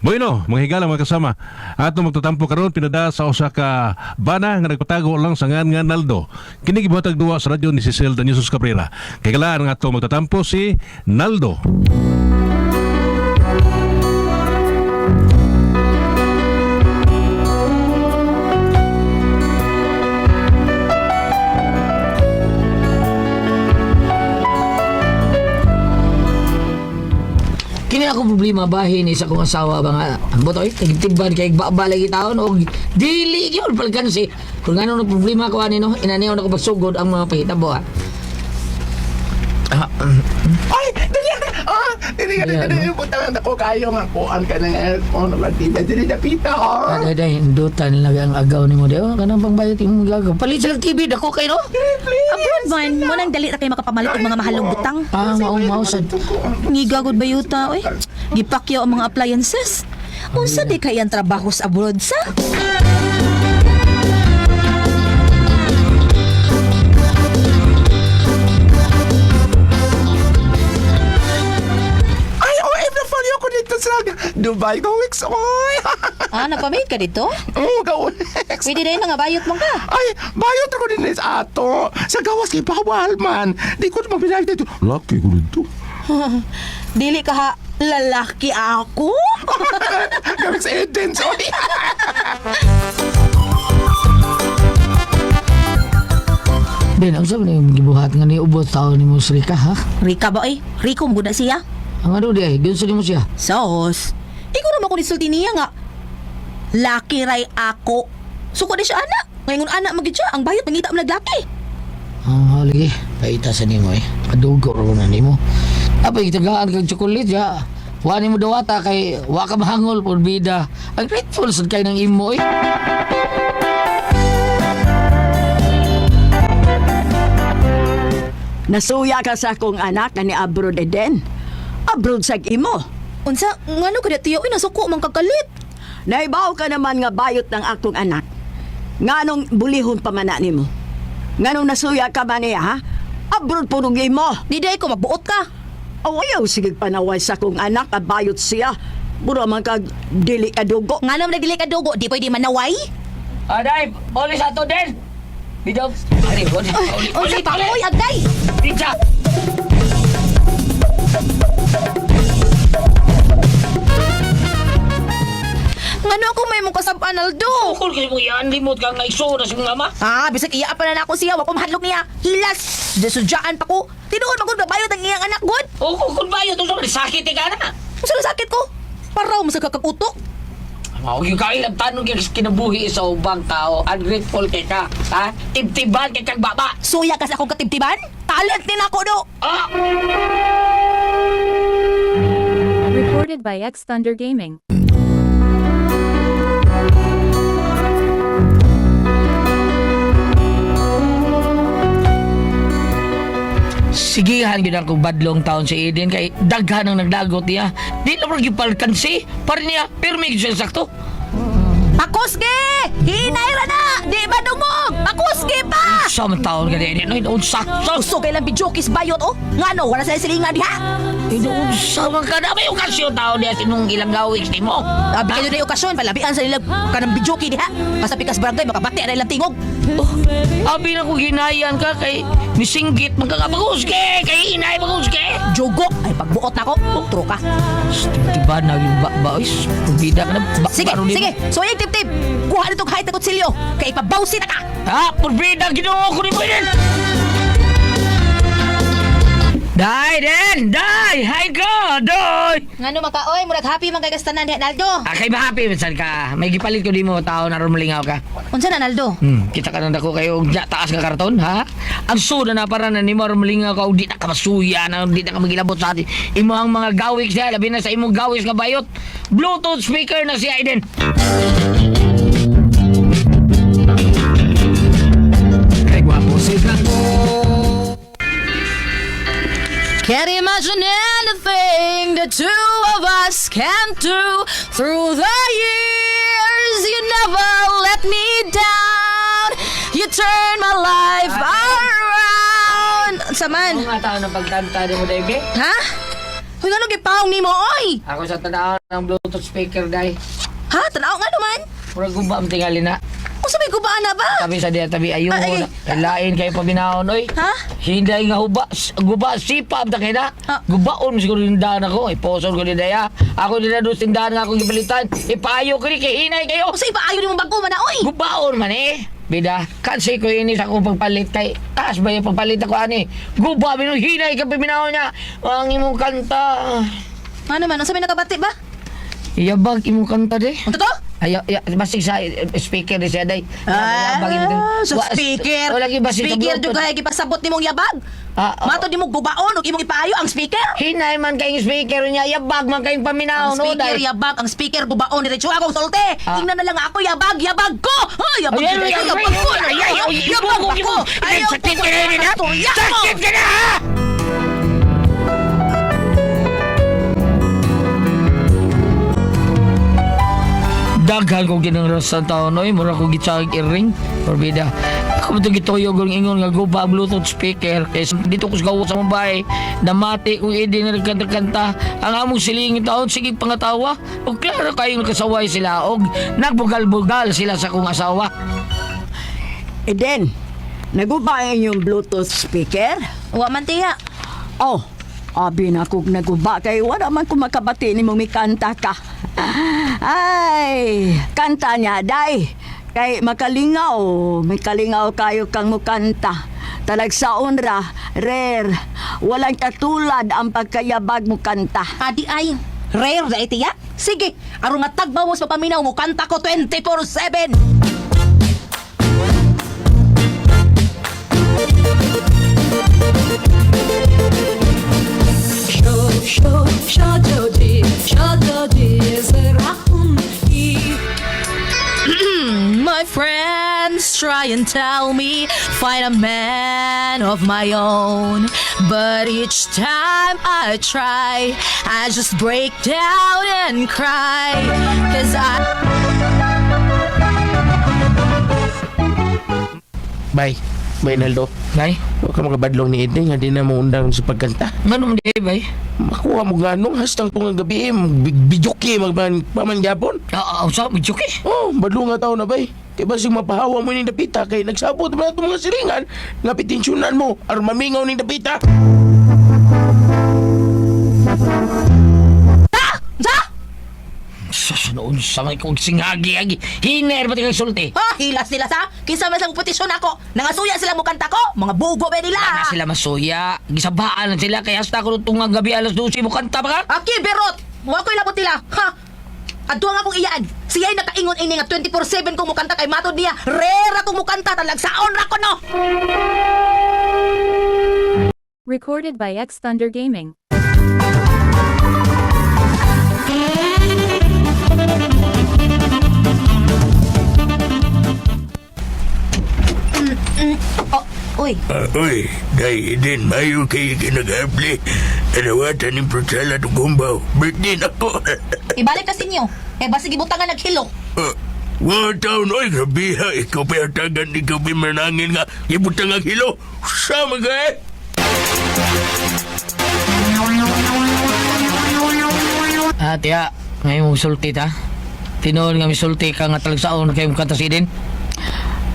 Bueno, mga higala, mga kasama. Ato magtatampo karon pinada sa usa ka bana nga nagpatago lang sa ngan nga Naldo. Kini gibuhatag duwa sa radyo ni Cecil Danyosos Cabrera. Kay kalaan nga ato magtatampo si Naldo. Kini ako problema bahin isa kong asawa ba nga ang botoy tagtiban kay baba lagi taon og dili gyud palkansi kung ano na problema ko ani no inaniw na ko pagsugod ang mga pahitabo ha. Ay, dali. Ah, dali ka, Ayan, dali. Butang ako kayo nga kuan ka ng aircon ng tita. Dali dapita, oh. Aday day indutan lang ang agaw nimo di oh kanang pangbayot imong gagaw palit sa TV dako kay no. Abroad man, mo nang dali ra kay makapamalit og mga mahalong butang. Ah, mao mao sad. Ngigagod ba yuta, oy? Gipakyaw ang mga appliances. Unsa di kay ang trabaho sa abroad sa? Ay, OFW ko dito sa Dubai. Go weeks, oy. Ah, nagpamit ka dito? Oh, go weeks. Pwede na mga bayot mo ka. Ay, bayot ako din sa ato. Sa gawas kay bawal man. Di ko mabinayad dito. Lucky ko dito. Dili ka ha, lalaki ako? Gamit sa Eden, sorry. Ben, ang sabi niyong gibuhat nga ni ubot taon ni mo Rika ha? Rika ba eh? Rico mo na siya. Ang ano di ay, giunsa nimo siya? Sos, ikaw naman ko nisulti niya nga. Laki ray ako. Suko di siya anak. Ngayon anak magid siya, ang bayot mangita mo naglaki. Ah, lagi. Paita sa nimo eh. Kadugo ra na nimo. Apay gitagaan kag chocolate ya. Wa nimo dawata kay wa ka mahangol por bida. Ang grateful sad kay ng imo eh. Nasuya ka sa akong anak nga ni abroad eden. Abroad sa imo. Unsa ngano kada tiyo oy nasuko man kagalit. Naibaw ka naman nga bayot ng akong anak. Nganong bulihon pa man na nimo? Nganong nasuya ka man niya, ha? Abroad po nung imo. Di day ko magbuot ka. O ayaw, sige panaway sa akong anak, a bayot siya. Mura man kag dili ka dugo. Ngano man nagdili ka dugo, di pwede manaway. Aday, oli sa ato din. Bidaw. Ari, oli, oli, Unsa pa oy agday. Pizza. Ngano ako may mong kasab Aldo? Ukol kay mo yan limot ka nga iso na sa mga ama. Ah, bisag iya pa na nako siya, wa ko mahadlok niya. Hilas, dasudyaan pa ko. Tinuod man gud bayot ang iyang anak gud. O kung bayot unsa man sakit ka na. Unsa na sakit ko? Paraw mo sa kakakutok. Mao gyud ka ilabtanon gyud sa kinabuhi sa ubang tao. Ungrateful kay ka, ha? Tibtiban kay kag baba. Suya ka sa akong katibtiban? Talent ni nako do. Ah! Recorded by X Thunder Gaming. Sigihan gyud ang badlong taon si Eden kay daghan ang nagdagot niya. Di na gyud palkansi para niya pirmi gyud siya sakto. Pakusgi! Hinay ra na! Di ba dungog? Pakusgi pa! Sa man taon ka di Eden, no unsa sa Uso kay lang bijokis bayot oh. Ngano wala sa silingan diha. unsa man ka na may okasyon taon niya sinong ilang gawik nimo. Abi kayo na okasyon palabian sa ilang kanang bijoki diha. Basta pikas barangay makabati na ilang tingog. Oh, abi na ko ginayan ka kay misinggit man ka nga bagusge kay inay bagusge. Jugok ay pagbuot nako. Tro ka. Diba na yung ba ba is bida ka na ba, Sige, baro nimo. sige. So yung tip-tip. Kuha nito kahit na kutsilyo. Kay ipabawsi na ka. Ha, purbida Ginoo ko nimo Eden. Dai Den, dai, hi ka, dai. Ngano makaoy, murag happy man kay kastanan diha Naldo. Ah, kay mahappy minsan ka. May gipalit ko di mo tao na malingaw ka. Unsa na Naldo? Kita ka nang dako kayo og taas nga karton, ha? Ang suda na para na nimo aron malingaw ka og di na ka masuya na di na ka magilabot sa atin. Imo ang mga gawik siya, labi na sa imong gawik nga bayot. Bluetooth speaker na siya Eden. Kay gwapo siya. Can't imagine anything the two of us can do. Through the years, you never let me down. You turn my life around. Unsa man? Mga tao na pagkanta mo dai, Ha? Hoy, ngano gipaong nimo oy? Ako sa tanaw ng Bluetooth speaker day. Ha, tanaw nga naman. Murag guba ang tingali na. Unsa may gubaan na ba? Tabi sa diya tabi ayo. Ay, ay. Lain kayo paminahon oy. Ha? Hinday nga huba, guba sipa ang takina. Ah. Gubaon siguro tindahan ako. Iposon ko ni daya. Ako din na doon tindahan nga akong gipalitan. Ipaayo ko ni kay hinay kayo. Unsa ipaayo nimo bago man na oy? Gubaon man eh. Bida, kansi ko ini sa akong pagpalit kay taas ba yung pagpalit ako ani. Guba bino hinay ka paminahon niya. Ang imong kanta. Ano man, unsa may nakabati ba? Iyabag imong kanta de. Unsa to? Ay, ay, basig sa speaker ni siya day. Ah, Yabag imong- sa speaker. Wala gyud basig sa Speaker jud Bluetooth. kay gipasabot nimong yabag. Ah, ah. Matod nimo gubaon ug imong ipaayo ang speaker. Hinay man kayong speaker niya, yabag man kayong paminaw, Ang no, speaker day. yabag, ang speaker gubaon diretso akong sulti. Ah. Tingnan na lang ako yabag, yabag ko. Ha, yabag Ay, ay, ko, ay, yabag ay, ko. ay, ay, ay, Yabag ay, ko. ay, Ayaw sakit ko ka na rin, ha? Storya ko. Sakit ka na, ha? Daghan ko ginang sa taon, oy, mura ko gitsagig iring, porbida. Ako mo gituyo kong ingon nga guba ang Bluetooth speaker kay dito ko sa gawa sa mabay namati kong idi nga nagkanta-kanta ang among siling taon sige pangatawa og klaro kayong nakasaway sila og nagbugal-bugal sila sa akong asawa. Eden, naguba ang inyong Bluetooth speaker? Wa man tiya. Oh, abi na kog naguba kay wala man ko makabati nimo mikanta ka. Ay, kanta niya day. Kay makalingaw, makalingaw kayo kang mukanta. Talagsaon ra, rare. Walang katulad ang pagkayabag mo kanta. Adi ay rare na tiya. Sige, aron nga tagbaw mo sa paminaw mo kanta ko 24/7. My friends try and tell me find a man of my own. But each time I try, I just break down and cry. Cause I. Bye. Bye, Naldo. Bay, Huwag ka makabadlong ni Eden nga di na mo undang sa pagkanta. ngano man di bay? Makuha mo ganong hastang tungang gabi eh. Bijuki magman paman gyapon. Ah, ah, sa medyo kay. Oh, badlong nga tao na bay. Kay basig mapahawa mo ni dapita kay nagsabot man atong mga silingan nga pitensyonan mo aron mamingaw ni dapita. Sa? Sus, noon sa may kong singagi agi. Hiner ba kay sulti? Ha, hilas nila sa? Kinsa man sa petisyon ako? Nangasuya sila mo kanta ko? Mga bugo ba nila? Ana sila masuya. Gisabaan lang sila kay hasta ko tungang gabi alas 12 mo kanta ba ka? Aki, berot! Wa ko'y labot nila. Ha? Adto ang akong iyaan. Siya'y nakaingon ini nga 24/7 kong mukanta kay matod niya. Rare akong mukanta talagsaon ra ko no. Recorded by X Thunder Gaming. Oh, uy. Uy, day din, mayo kayo kinagabli. Tanawatan ni Protela Tugumbaw. Birthday na ko. Ibalik na sinyo. Eh basig ibutangan naghilok. Wow, taon, oy, grabe ha. Ikaw pa yatagan, ikaw pa manangin nga. Ibutang ang hilo. Sama ka eh. Ah, tiya, ngayon mo sulti ta. Tinuod nga misulti ka nga talagsaon kay mo kanta si Eden.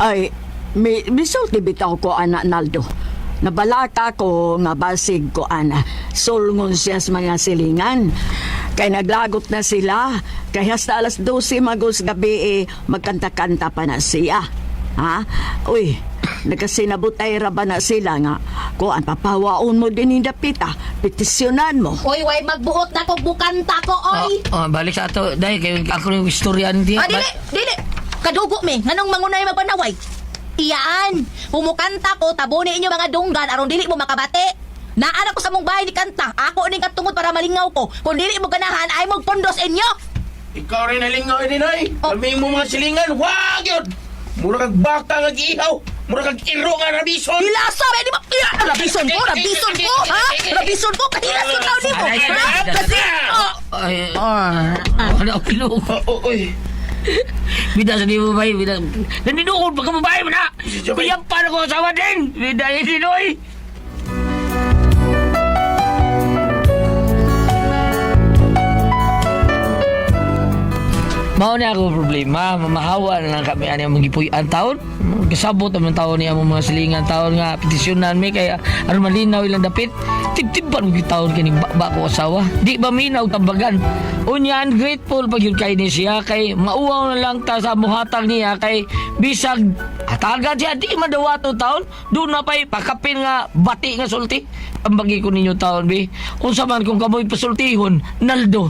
Ay, mi, misulti bitaw ko, ana Naldo. Nabalaka ko nga basig ko, ana. Sulngon siya sa mga silingan. Kay naglagot na sila. Kay hasta alas 12 magos gabi, eh, magkanta-kanta pa na siya. Ha? Uy, nagkasinabutay ra ba na sila nga? Kuan, papawaon mo din yung dapita. Petisyonan mo. Oy, way magbuot na ko bukanta ko, oy. Oh, oh, balik sa ato. Dahil kay ako yung istorya ni tiya. Ah, dili, dili. Kadugo mi, nganong mangunay magpanaway? Iyaan, pumukanta ko, tabuni inyo mga dunggan aron dili mo makabati. Naan ako sa mong bahay ni kanta. Ako ning katungod para malingaw ko. Kung dili mo ganahan, ay magpondos inyo. Ikaw rin nalingaw din ay. Oh. Kami mo mga silingan, wag yun. Mura kag baka nga giihaw, mura kag iro nga rabison. Hilasa, ba di ba? Iya, rabison ko, rabison ko, ha? Rabison ko, kahilas ko tao nimo. Ay, ay, Ha? ay, ay, Kasi, oh, Ay, ano ako kilo. Oh, oy. Bida sa di mo bay, bida. Naninuod pa ka babae mo na. Biyang pa na ko asawa din. Bida ini noy. Mao na ako problema, mamahawa na lang kami ani among gipuy-an taon. Kasabot ang taon niya among mga silingan taon nga petisyonan mi kaya aron malinaw ilang dapit. Tibtiban mo taon kini ba ko asawa. Di ba minaw tambagan? Unya ungrateful pag yun kay ni siya kay mauwaw na lang ta sa muhatag niya kay bisag hatagan siya di madawato taon doon na pa'y pakapin nga bati nga sulti. Ambagi ko ninyo taon bi. Unsa man kung kamoy pasultihon, Naldo.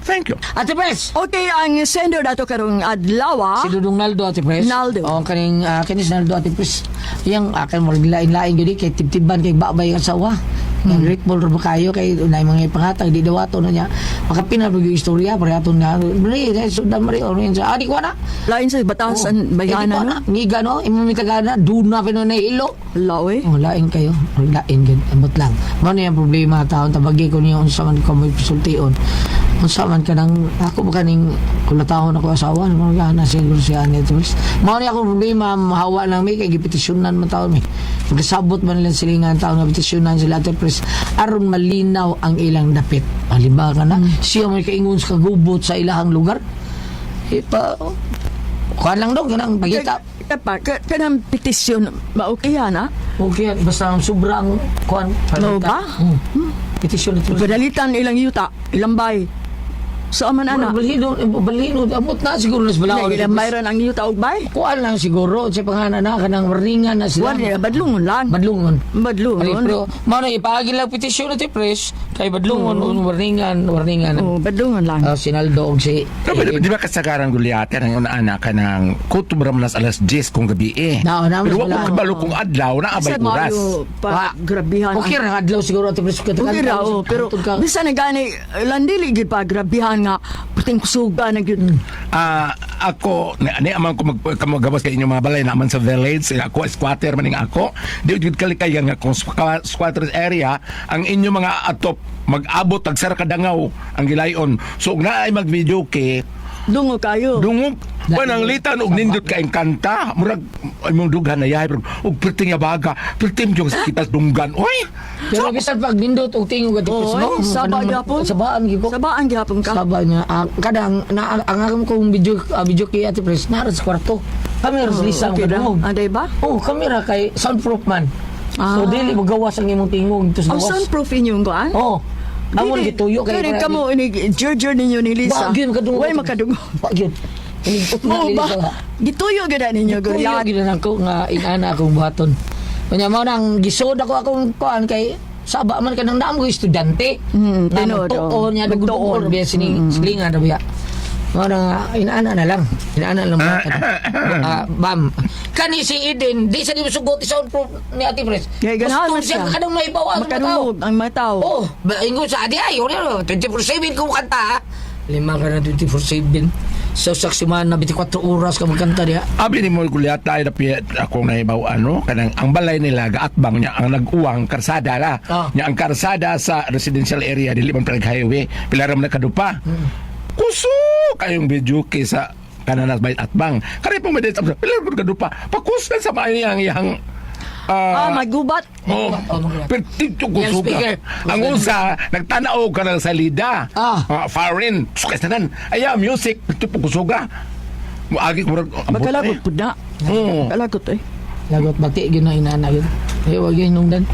Thank you. Ate Pres! Okay, ang sender dato karong adlaw. Ah. Si Dudong Naldo, Ate Pres. Naldo. Oo, kaning, kanis Naldo, Ate Pres. Yang akin mo lain-lain gyud eh, kay tibtiban kay babay ang asawa. Yang grateful ra ba kayo kay unay mga ipangatag di dawato na niya. Makapina pag yung istorya pare aton nga. Mali, sundan mali ano yun sa adi ko na. Lain sa batasan bayana no. Ngiga no, imo mitagana duna pa no na ilo. Law eh. Oh, lain kayo. Lain gid. Ambot lang. Mao ni ang problema taon tabagi ko niyo unsa man ko mo'y sultion. Unsa man kanang ako ba kaning kulatahon ako asawa mo na siguro siya ni Tris. Mao ni akong problema mahawa lang mi kay gipetisyonan man taon mi. Magsabot man lang silingan taon nga petisyonan sila Ate Pres aron malinaw ang ilang dapit. Halimbawa ka na siya may kaingon sa kagubot sa ilahang lugar. Ipa kuan lang daw kanang pagita. Kapa, kanang petisyon ba okay yan ah? Okay, basta ang sobrang kuan. No ba? Hmm. Petisyon ito. Padalitan ilang yuta, ilang bay. Sa man ana. Balhino, balhino, amot na siguro nas balaod. Na, ilang bay ron ang yuta og bay. Kuan lang siguro sa pangalan na kanang waringan na sila. Wala badlungon lang. Badlungon. Badlungon. Pero mao na ipaagi lang petisyon na pres kay badlungon mm. Warningan, warningan. Oh, badlungon lang. Ah, sinaldo og si Pero di ba kasagaran gulyate ang una anak ka ng kuto man alas 10 kung gabi eh. Na, Pero wa wala. ko kabalo kung adlaw na abay Sa oras. maayo pa grabihan. Okay ra adlaw siguro Ate Pres. Okay ra oh, pero bisan na gani landili gid pa grabihan nga puting kusuga na gyud. Ah, ako ni, ni aman ko mag kamagawas kay inyong mga balay na man sa village eh, ako squatter maning ako di jud kalikayan nga kung squatters area ang inyong mga atop mag-abot tag sar kadangaw ang gilayon so ug naay mag video kay Dungo kayo. dungog pananglitan og nindot ka kanta murag imong dughan na yahay pero og perting yabaga perting yung kita dunggan oy. Pero bisan pag nindot og tingog Ate Pres. Oy, No? saba Kanang- gyapon. Sabaan gyud ko. Sabaan gyapon ka. Saba niya. Ah, kadang na, ang akong kong video video kay Ate Pres nara sa kwarto. Kami ra sa lisa ang Okay ra. kadungog. Anday ba? Oh, kamera kay soundproof man. So Ah. dili magawas ang imong tingog ito sa Ang gawas. soundproof inyong kuan? Oh. Amo Dili, gituyo kay Kani kamo ini jurjur ninyo ni Lisa. Wa gyud makadungog. Way makadungog. Wa gyud. Inigot na Mo ni ba? Lisa. Gituyo gyud na ninyo Tuyo guryan. gyud na ko nga inana akong buhaton. Unya mao nang gisod ako akong kuan kay saba man kanang naamo ko estudyante. Mm, Na tinuod, magtuon oh. niya Magtuon. dugdugor biya sini silingan ra biya. Mao na nga, inaana na lang. Inaana lang buhaton. Ah, bam. Kani si Eden, di sa di sugot soundproof ni Ate Pres. Kay ganahan man Gusto siya. kanang may bawas mga tao. Makadungog ang mga tao. Oh, ba ingon sa adi ay, yun, 24/7 ko kanta. Ha? Lima ka na 24/7. Sa saksiman na 24 oras ka magkanta diha. Abi ni mo gulyata ay napi akong nahibaw ano kanang ang balay nila gaatbang niya ang nag-uwang karsada ra. Ah. Nya ang karsada sa residential area dili man palag highway pila ra man nakadupa. Kuso kayong video kay sa kananas bay atbang. Kare pong medit pila ra man kadupa. Pakusgan sa maay ang iyang Ah, magubat. Oh, Oh, magubat. pero tigto Yang kusuga. speaker. Ang usa nagtanaw ka ng salida. Ah. Foreign. Sukas tanan. Aya music tigto kusuga. Muagi ko murag ambot, Magkalagot eh. pud na. Oo. Kalagot eh. Lagot bati gyud na inaana gyud. Ay wag gyud nungdan.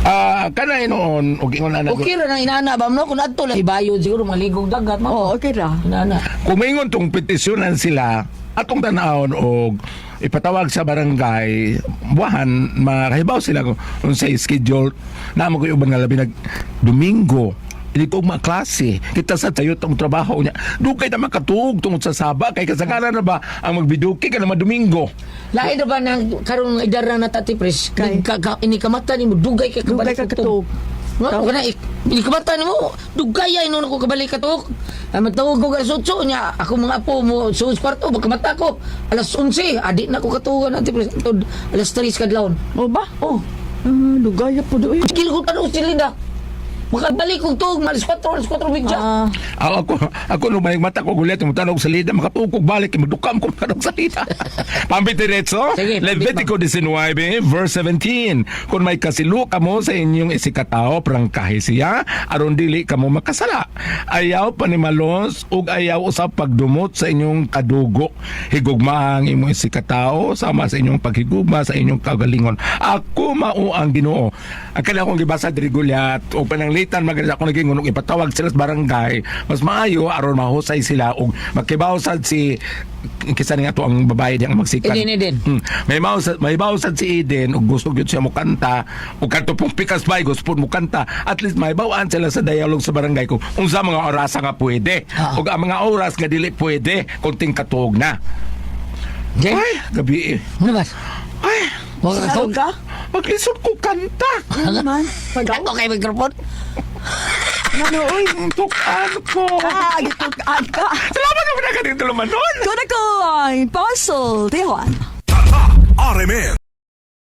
Ah, kanay noon og ingon ana. Okay ra na inaana ba no kun adto lang ibayon siguro maligog dagat mo. Oh, okay ra. Inaana. Kumingon tong petisyonan sila atong tanawon og ipatawag sa barangay buwahan makahibaw sila kung unsay schedule na mo koy uban nga labi nag Domingo hindi ko maklase kita sa tayo tong trabaho niya dugay na makatuog tungod sa saba kay kasagaran na ba ang magbiduki ka na Domingo. Lain ra ba nang karong edad ra na tati pres Kay. ka, ka, ini kamata nimo dugay kay Dugay kabalik ka katuog. Nga kana ini kamata nimo dugay ay noon ako kabalik katuog. Ay magtawag ko alas 8 nya ako mga apo mo sus kwarto magkamata ko alas 11 adi na ko katuogan ati pres Antod, alas 3 kadlawon. Mo ba? Oh, Ah, lugaya po doy. kilo ko tanong si Linda. Makabalik kog tuog, malas 4, alas 4 bigya. Ah, Ako, ako, ako nung may mata ko gulit, mutan og salida, makatukog balik, magdukam ko manog salida. Pambit diretso, Sige, pambit. Levitico 19, verse 17. Kung may kasilo kamo sa inyong isikatao, prangkahi siya, aron dili kamo makasala. Ayaw panimalos, ug ayaw usab pagdumot sa inyong kadugo. Higugma ang imong isikatao, sama sa inyong paghigugma sa inyong kagalingon. Ako mao ang Ginoo. Ang kailangan kong gibasa diri gulyat o pananglitan maganda ako naging unong ipatawag sila sa barangay, mas maayo aron mahusay sila og makibaw sad si kisa ni ato ang babae diyang magsikan. Eden, Eden. May mausad si Eden ug gusto gyud siya mokanta ug kadto pong pikas bay gusto pud mokanta, at least may bawaan sila sa dialogue sa barangay kung unsa mga orasa nga pwede ug ang mga oras nga dili pwede kunting katuog na. Okay. Ay, gabi eh. Ano ba? Ay, Wala ka Ano tuog. ka? maglisod ko kanta. Ano man? Pagaw? Ako kay microphone. Ano, uy? Tukan ko. Ah, gitukaan ka. Salamat na pinagandito lumanon. Ko na ko ang Parcel Tijuana. RMN.